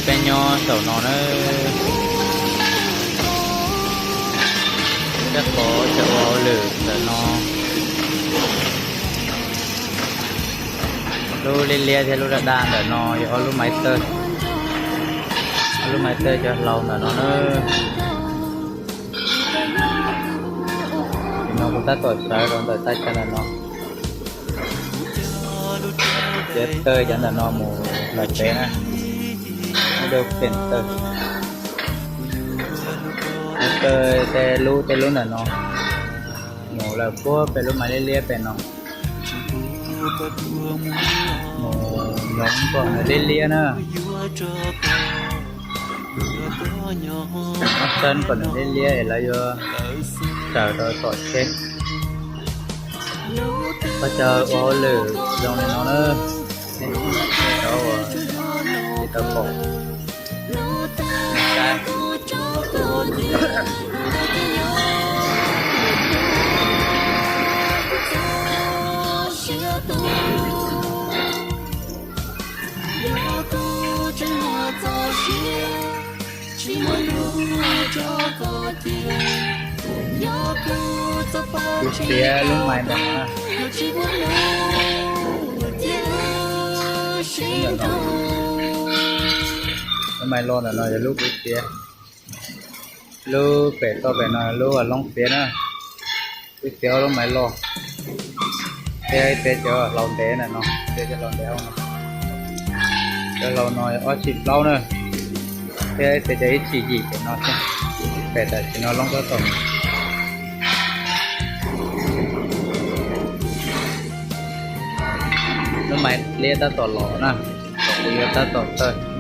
Peb nyob saum no na, rab qhov cov ua hauj lwm ntawm no. Lub liab liab thiab lub daj daj ntawm no yog ob lub maiv tawj, ob lub maiv tawj cov hlau ntawm no na. Nim no kuv tab tom sawv rau ntawm thaj chaw ntawm no. Cov tawj cov ntawm no mus lawm pem na, muaj dua pem tawj. Cov tawj tej lub tej lub ntawm no mus lawm puag pem lub maiv liab liab pem no. Mus nyob kom nws liab liab na. Muab txhawb kom nws liab liab es lawv yuav raws rau tom tsheb. Pab caw ua hauj lwm zoo li no na, nej cov uas tsis tau pom. Kuv txiav lub mais ntawm no. Lub mais loj ntawm no yog lub kuv txiav. Lub pem toj pem no lub loob txiav na. Kuv txiav ob lub mais loj thiab ib txhia cov hlau ntev ntawm no, ib txhia cov hlau ntev no. Cov hlau no ob txhim plaub na, thiab ib txhia cov ib txhim yim pem no thiab. Pem tam sim no loob tab tom Lub mais liab tab tom los na, kuv yuav tab tom tawj.